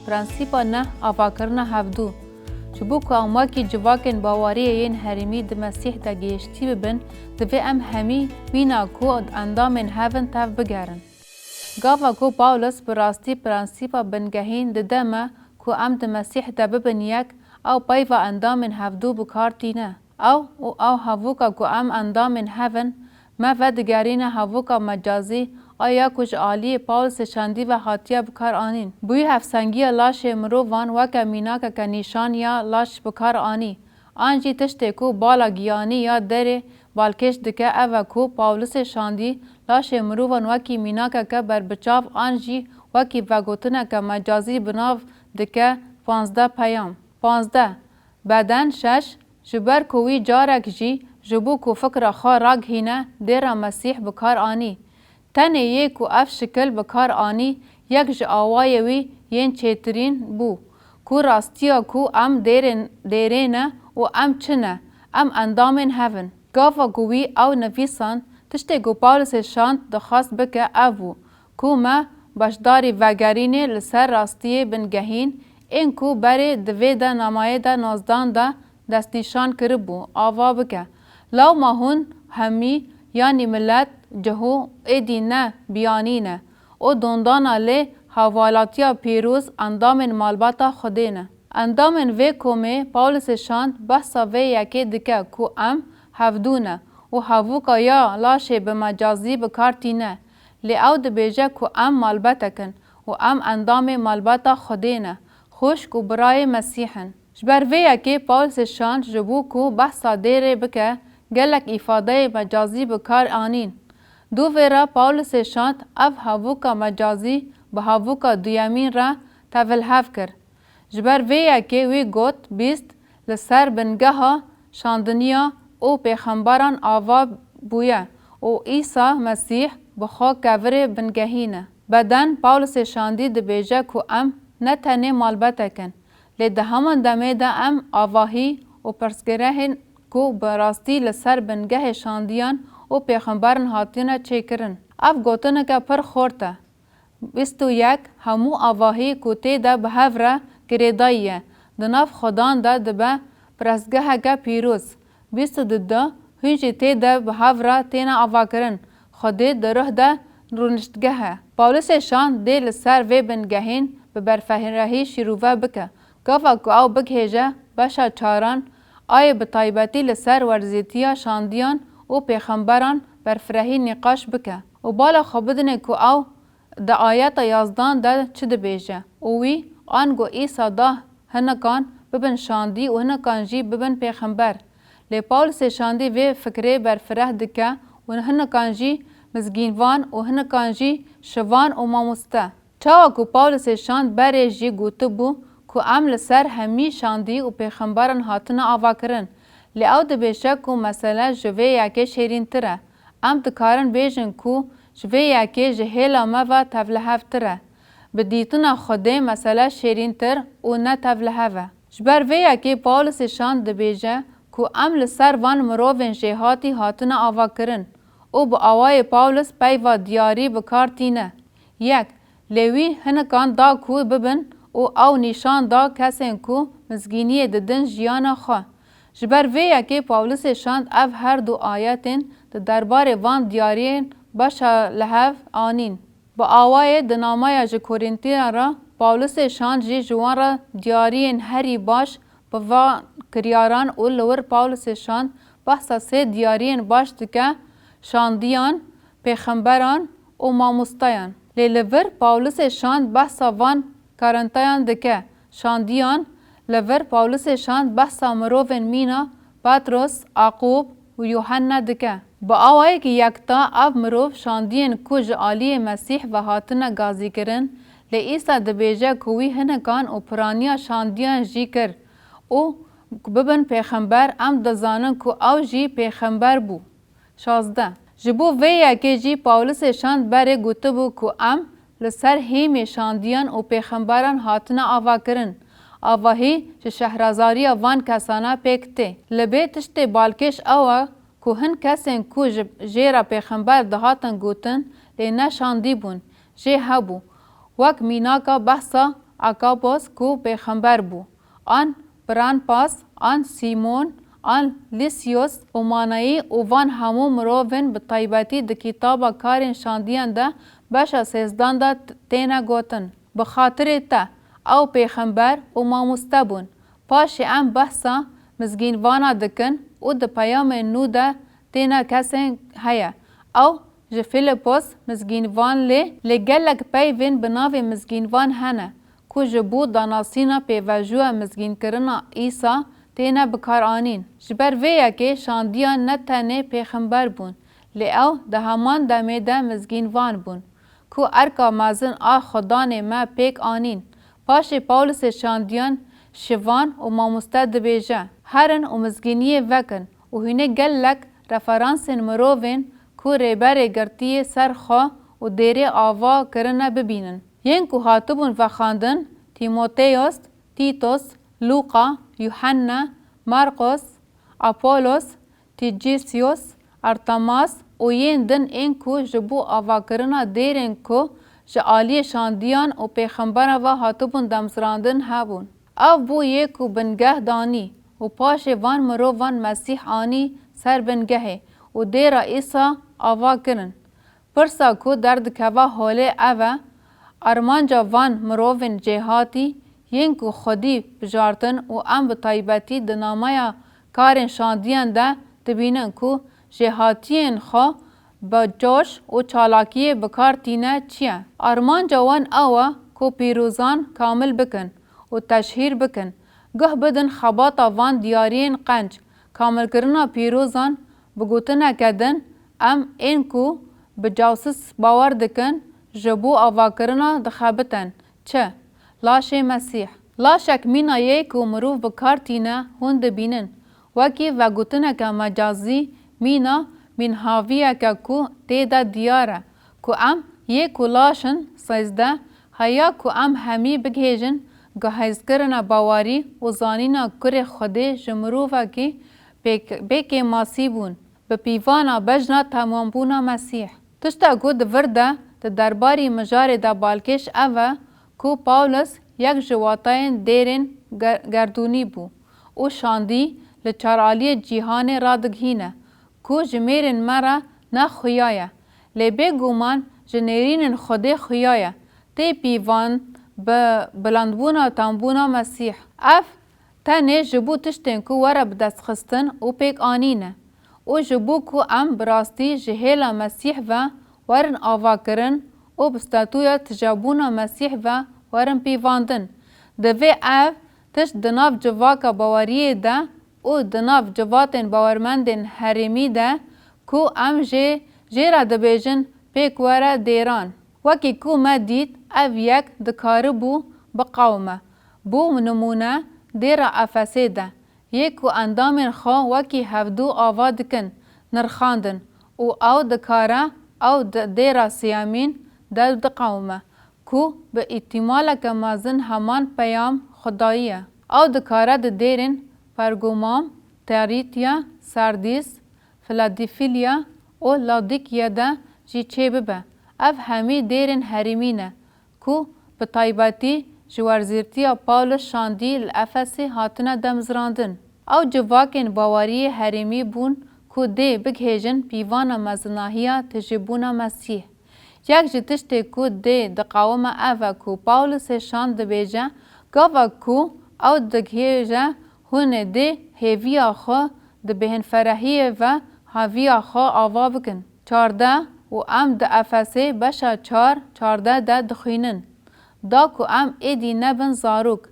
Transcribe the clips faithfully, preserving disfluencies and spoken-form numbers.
Prensîpa neh, avakirina hevdû. Ji bo ku em wekî civakên baweriyê yên herêmî di Mesîh de gihiştî bibin, divê em hemî mîna ku endamên hev in tev bigerin. Gava ku Pawlos bi rastî prensîpa bingehîn dide me ku em di Mesîh de bibin yek, ew peyva endamên hevdû bi kar tîne. Ew û ew hevûka ku em endamên hev in, me vedigerîne hevûka mecazî, a ya ku ji aliyê Pawlosê şandî ve hatiye bi kar anîn. Bi wî hevsengiya laşê mirovan weke mînakeke nîşan ya laş bi kar anî. An jî tiştê ku bala giyanî ya derê balkêş dike, ev e ku Pawlosê şandî laşê mirovan wekî mînakeke berbiçav an jî wekî vegotineke mecazî bi nav dike panzdeh peyam. Panzdeh. Beden şeş, ji ber ku wî carek jî ji bo ku fikra xwe ragihîne, dêra Mesîh bi kar anî. Tenê yê ku ev şikil bi kar anî, yek ji awayê wî yên çêtirîn bû, ku rastiya ku em dêrên, dêrê ne û em çi ne, em endamên hev in. Gava ku wî ew nivîsand, tiştê ku Pawlosê şand dixwest bike ev bû, ku me beşdarî vegerînê li ser rastiyê bingehîn, ên ku berê di vê de namayê de nozdan de destnîşan kiribû, ava bike. Lewma hûn hemî, yanî milet, cihû, êdî ne biyanî ne û dondana lê hevalatiya pîroz endamên malbata Xwedê ne. Endamên vê komê Pawlosê şand behsa vê yekê dike ku em hevdû ne û hevûka ya laşê bi mecazî bi kar tîne. Lê ew dibêje ku em malbetek in û em endamê malbata Xwedê ne, xwişk û birayê Mesîh in. Ji ber vê yekê Pawlosê şand ji bo ku behsa dêrê bike, gelek îfadeyê mecazî bi kar anîn. Dûvê re Pawlosê şand ev hevûka mecazî bi hevûka duyemîn re tevilhev kir. Ji ber vê yekê wî got, bîst, li ser bingeha şandiniya û pêxemberan ava bûye û Îsa Mesîh bi xwe kevirê bingehî ne. Beden Pawlosê şandî dibêje ku em ne tenê malbetek in, lê di heman demê de em avahî û pirsgirehên ku bi rastî li ser bingehê şandiyan û pêxemberan hatine çêkirin. Ev gotineke pir xort e. Bîst û yek, hemû avahî ku tê de bi hev re girêdayî ye, di nav Xudan de dibe pirsgeheke pîroz. Bîst û du, hûn jî tê de bi hev re têne avakirin, Xwedê di ruh de rûniştgeh e. Pawlosê şand dê li ser vê bingehên bi berfirehî şîrove bike. Gava ku ew bigihêje beşa çaran, ayê bi taybetî li ser werzîtiya şandiyan û pêxemberan berfirehî nîqaş bike û bala xwe bidinê ku ew di ayeta yazdan de çi dibêje û wî ango Îsa da hinikan bibin şandî û hinikan jî bibin pêxember. Lê Pawlosê şandî vê fikrê berfireh dike û hinikan jî mizgînvan û hinikan jî şivan û mamoste. Çawa ku Pawlosê şand berê jî gotibû ku em li ser hemî şandî û pêxemberan hatine avakirin, lê ew dibêje ku mesele ji vê yekê şêrîntir e. Em dikarin bêjin ku ji vê yekê ji hêla me ve tevlihevtir e. Bi dîtina Xwedê mesele şêrîntir û ne tevlihev e. Ji ber vê yekê Pawlosê şand dibêje ku em li ser van mirovên jêhatî hatine avakirin û bi awayê Pawlos peyva diyarî bi kar tîne. Yek, lê wî hinikan da ku bibin û ew nîşan da kesên ku mizgîniyê didin jiyana xwe. Ji ber vê yekê Pawlosê şand ev her du ayetên di derbarê van diyariyên beşa li hev anîn. Bi awayê di namaya ji Korîntiyan re Pawlosê şand jî ji wan re diyariyên herî baş bi van kiryaran û li wir Pawlosê şand behsa sê diyariyên baş dike, şandiyan, pêxemberan û mamosteyan. Lê li vir Pawlosê şand behsa van karantayan dike, şandiyan, li vir Pawlosê şand behsa mirovên mîna Petros, Aqûb û Yuhenna dike. Bi awayekî yekta ev mirov şandiyên ku ji aliyê Mesîh ve hatine gazîkirin, lê Îsa dibêje ku wî hinikan û piraniya şandiyan jî kir û ku bibin pêxember, em dizanin ku ew jî pêxember bû. Şazdeh. Ji bo vê yekê jî Pawlosê şand berê gotibû ku em li ser hêmê şandiyan û pêxemberan hatine avakirin. Avahî ji şehrazariya van kesana pêk tê. Li bê tiştê balkêş ew e ku hin kesên ku ji jê re pêxember dihatin gotin, lê ne şandî bûn, jê hebû. Wek mînaka behsa Agabos ku pêxember bû, an Branpas, an Sîmon, an Lîsyos û Manayî û van hemû mirovên bi taybetî di kitaba karên şandiyan de beşa sêzdan de t-, têne gotin. Bi xatirê te, ew pêxember û mamoste bûn. Paşê em behsa mizgînvana dikin û di peyamên nû de têne kesên heye. Ew ji Filipos mizgînvan lê, lê gelek peyvên bi navê mizgînvan hene ku ji bo danasîna pêvajoya mizgînkirina Îsa têne bikaranîn. Ji ber vê yekê şandiyan ne tenê pêxember bûn, lê ew di heman demê de mizgînvan bûn ku erka mezin a Xudanê me pêk anîn. Paşê Pawlisê şandiyan şivan û mamoste dibêje, Herin û mizgîniyê vekin û hûnê gelek referansên mirovên ku Rêberê girtiye ser xwe û dêrê ava kirine bibînin. Yên ku hatibûn vexwendin, Tîmoteyos, Tîtos, Lûqa, Yuhenna, Marqos, Apolos, Tîcîsyos, Artemas û yên din ên ku ji bo avakirina dêrên ku ji aliyê şandiyan û pêxembera ve hatibûn demzirandin hebûn. Ev bû yê ku bingeh danî û paşê van mirovan Mesîh anî ser bingehê û dêra Îsa ava kirin. Pirsa ku derdikeve holê ev e, armanca van mirovên jêhatî yên ku xwedî bijartin û em bi taybetî di nameya karên şandiyan de dibînin ku jêhatiyên xwe bi coş û çalakiyê bi kar tîne çi ye? Armanca wan ew e ku pîrozan kamil bikin û teşhîr bikin, guh bidin xebata van diyariyên qenc, kamilkirina pîrozan. Bi gotineke din, em ên ku bi casus bawer dikin, ji bo avakirina dixebitin. Çi? Laşê Mesîh. Laşek mîna yê ku mirov bi kar tîne hûn dibînin. Wekî vegotineke mecazî, mîna mînhaviyeke ku tê de diyar e, ku em yê ku laş in, sêzdeh, heya ku em hemî bigihêjin, guhezkirina bawerî û zanîna kurê Xwedê ji mirovekî pêk-, bê kêmasî bûn, bi pîvana bejna temambûna Mesîh. Tişta ku di vir de di derbarî mijarê de balkêş ev e ku Pawlos yek ji watayên dêrên ge-, gerdûnî bû û şandî li çaraliyê cîhanê radigihîne ku jimêrên me re ne xuya ye, lê bêguman ji nêrînên Xwedê xuya ye, tê pîvan bi bilandbûna tembûna Mesîh. Ev tenê ji bo tiştên ku were bidestxistin û pêk anîne û ji bo ku em bi rastî ji hêla Mesîh ve werin avakirin û bi statûya tijebûna Mesîh ve werin pîvandin. Divê ev tişt di nav civaka baweriyê de û di nav civatên bawermendên herêmî de ku em jê, jê re dibêjin pêk were dêran. Wekî ku me dît, ev yek dikaribû biqewime. Bo nimûne, dêra Efesê de yê ku endamên xwe wekî hevdû ava dikin, nirxandin û ew dikare ew di dêra sêyemîn de diqewime ku bi îhtîmaleke mezin heman peyam Xwedayî ye. Ew dikare di dêrên Pergamum, Terîtya, Sardîs, Filadîfilya û Lawdîkya de jî çêbibe. Ev hemî dêrên herêmî ne ku bi taybetî ji werzîrtiya Pawlos şandî li Efesê hatine demzirandin. Ew civakên baweriyê herêmî bûn ku dê bigihêjin pîvana mezinahiya tijîbûna Mesîh. Yek ji tiştê ku dê diqewime ev e ku Pawlosê şand dibêje, gava ku ew digihêje hûn ê dê hêviya xwe di bêhnferehiyê ve haviya xwe ava bikin. Çardeh û em di Efesê beşa çar çardeh de dixwînin. Da ku em êdî nebin zarok,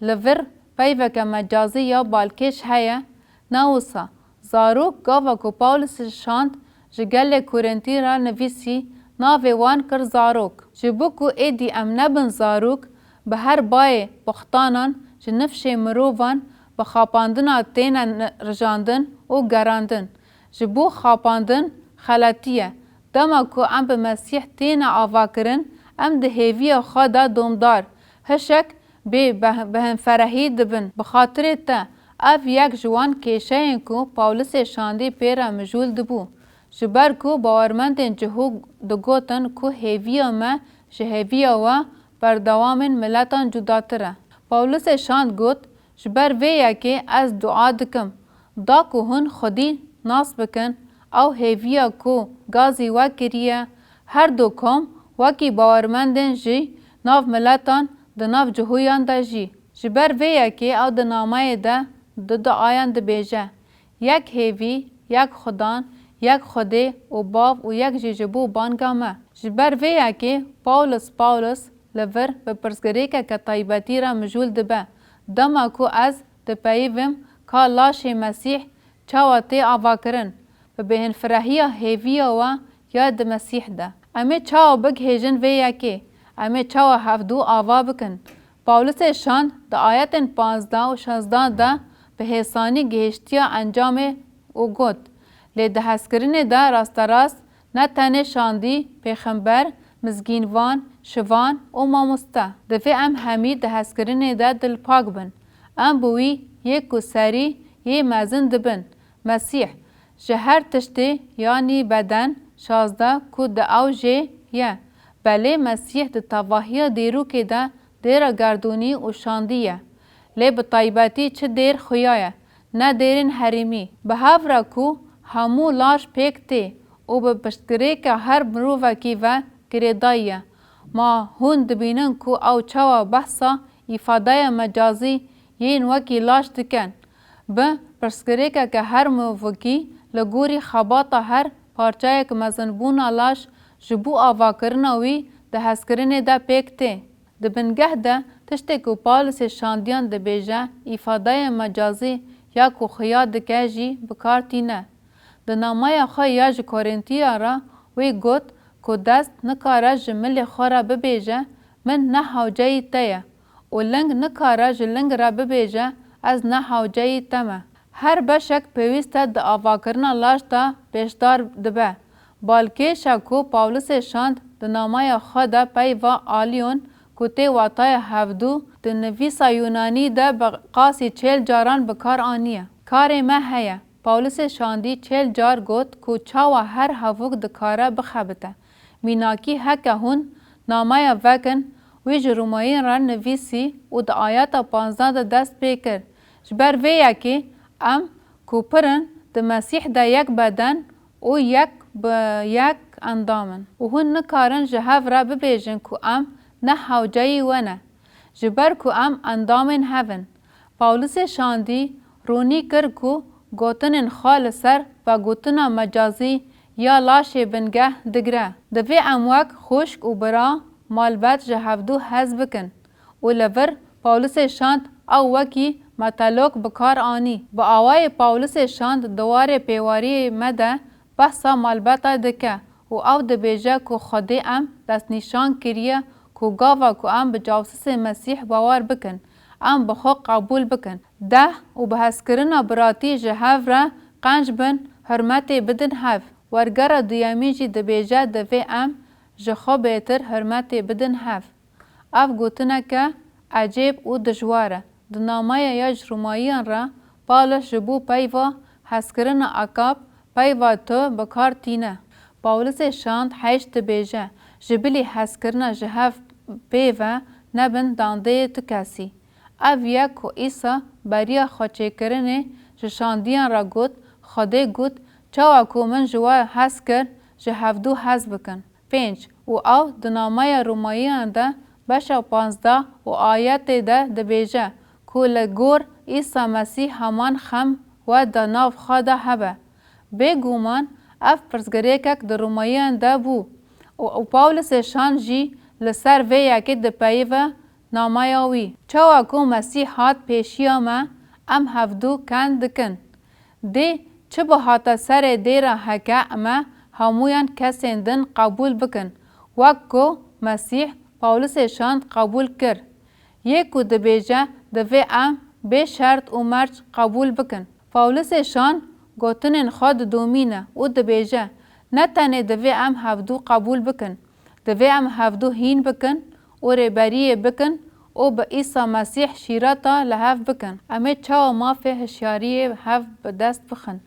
li vir peyveke mecazî ya balkêş heye, ne wisa. Zarok, gava ku Pawlosê şand ji gelê Korintî re nivîsî, navê wan kir zarok. Ji bo ku êdî em nebin zarok, bi her bayê buxtanan ji nifşê mirovan bi xapandina têne ni-, rijandin û gerandin. Ji bo xapandin xeletî ye. Dema ku em bi Mesîh têne avakirin, em di hêviya xwe de domdar, hişek bê beh-, bêhnferehî dibin. Bi xatirê te, ev yek ji wan kêşeyên ku Pawlosê şandî pê re mijûl dibû. Ji ber ku bawermendên cihûk digotin ku hêviya me ji hêviya we berdewamên miletan cudatir e. Pawlisê şand got, ji ber vê yekê ez dua dikim, da ku hûn Xwedî nas bikin, ew hêviya ku gazî we kiriye, her du kom wekî bawermendên jî nav miletan di nav cihûyan de jî. Ji ber vê yekê ew di nameyê de di duayan dibêje, Yek hêvî, yek Xudan, yek Xwedê û Bav û yek jî ji bo banga me. Ji ber vê yekê Pawlos Pawlos li vir bi pirsgirêkeke taybetî re mijûl dibe, dema ku ez dipeyivim ka laşê Mesîh çawa tê avakirin, bi bêhnfirehiya hêviya we ya di Mesîh de. Em ê çawa bigihêjin vê yekê? Em ê çawa hevdû ava bikin? Pawlisê şand di ayetên panzdeh û şazdeh de bi hêsanî gihiştiye encamê û got, Lê di hezkirinê de rasterast ne tenê şandî, pêxember, mizgînvan, şivan û mamoste. Divê em hemî di hezkirinê de dilpak bin. Em bi wî yek û serî yê mezin dibin, Mesîh, ji her tiştê, yanî beden, şazdeh ku di ew jê ye. Belê Mesîh di tevahiya dîrokê de dêra gerdûnî û şandî ye. Lê bi taybetî çi dêr xuya ye, ne dêrên herêmî. Bi hev re ku hemû laş pêk tê û bi piştgirêka her mirovekî ve girêdayî ye. Ma hûn dibînin ku ew çawa behsa îfadeya mecazî yên wekî laş dikin? Bi pirsgirêkeke her mirovekî li gorî xebata her parçeyek mezinbûna laş ji bo avakirina wî di hezkirinê de pêk tê. Di bingeh de tiştê ku Pawlisê şandiyan dibêje, îfadeyên mecazî ya ku xuya dike jî bi kar tîne. Di nameya xwe ya ji Korîntiyan re wî got ku dest nikare ji milê xwe re bibêje, Min ne hewceyî te ye û ling nikare ji ling re bibêje, Ez ne hewceyî te me. Her beşek pêwîst e di avakirina laş de beşdar dibe. Balkêş e ku Pawlisê şand di nameya xwe de peyva alîyon ku tê wataya hevdû di nivîsa Yûnanî de bi qasî çêl caran bi kar aniye. Karê me heye. Pawlisê şandî çêl car got ku çawa her hevûk dikare bixebite. Mînakî heke hûn nameya vekin, wî ji Rûmayîn re nivîsî û di ayeta panzdeh de dest pê kir. Ji ber vê yekê em ku pir in di Mesîh de yek beden û yek bi yek endam in. Û hûn nikarin ji hev re bibêjin ku em ne hewceyî we ne, ji ber ku em endamên hev in. Pawlisê şandî rûnî kir ku gotinên xwe li ser vegotina mecazî ya laşê bingeh digre. Divê em wek xwişk û bira malbet ji hevdû hez bikin û li vir Pawlisê şand ew wekî metalok bi kar anî. Bi awayê Pawlisê şand di warê pêwariyê me de behsa malbeta dike û ew dibêje ku Xwedê em destnîşan kiriye ku gava ku em bi cawsisê Mesîh bawer bikin, em bi xwe qebûl bikin. Deh û bi hezkirina biratî ji hev re qenc bin, hurmetê bidin hev. Wergera duyemîn jî dibêje divê em ji xwe bêtir hurmetê bidin hev. Ev gotineke ecêb û dijwar e. Di nameya ya ji Rûmayiyan re Pawlos ji bo peyva hezkirina Akab peyva tu bi kar tîne. Pawlisê şand heyş dibêje, ji bilî hezkirina ji hev pê ve nebin dandeyê tu kesî. Ev ye ku Îsa beriya xweçêkirinê ji şandiyan re got, Xwedê got, Çawa ku min ji we hez kir, ji hevdû hez bikin. Pênc, û ew di nameya Rûmayiyan de beşa panzdeh û ayetê de dibêje ku li gor Îsa Mesîh heman xem we di nav xwe de hebe. Bêguman ev pirsgirêkek di Rûmayiyan de bû û, û Pawlisê şand jî li ser vê yekê dipeyive nameya wî. Çawa ku Mesîh hat pêşiya me, em hevdû kend dikin. Dê çi bihate serê dê re heke eme hemûyan kesên din qebûl bikin, wek ku Mesîh Pawlisê şand qebûl kir. Yê ku dibêje, divê em bê şert û merc qebûl bikin. Pawlisê şand gotinên xwe didomîne û dibêje, ne tenê divê em hevdû qebûl bikin, divê em hevdû hîn bikin û rêberiyê bikin û bi Îsa Mesîh şîreta li hev bikin. Em ê çawa mafê hişyariyê hev bi dest bixin?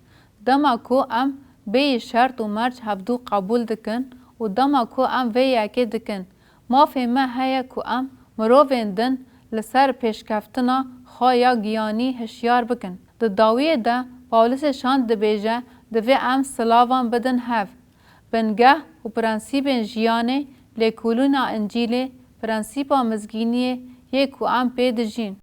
Dema ku em bêyî şert û merc hevdû qebûl dikin û dema ku em vê yekê dikin, Mafê me heye ku em mirovên din li ser pêşkeftina xwe ya giyanî hişyar bikin. Di dawiyê de Pawlûsê şand dibêje, divê em silavan bidin hev. Bingeh û prensîbên jiyanê, lêkolîna Încîlê, prensîba mizgîniyê yê ku em pê dijîn.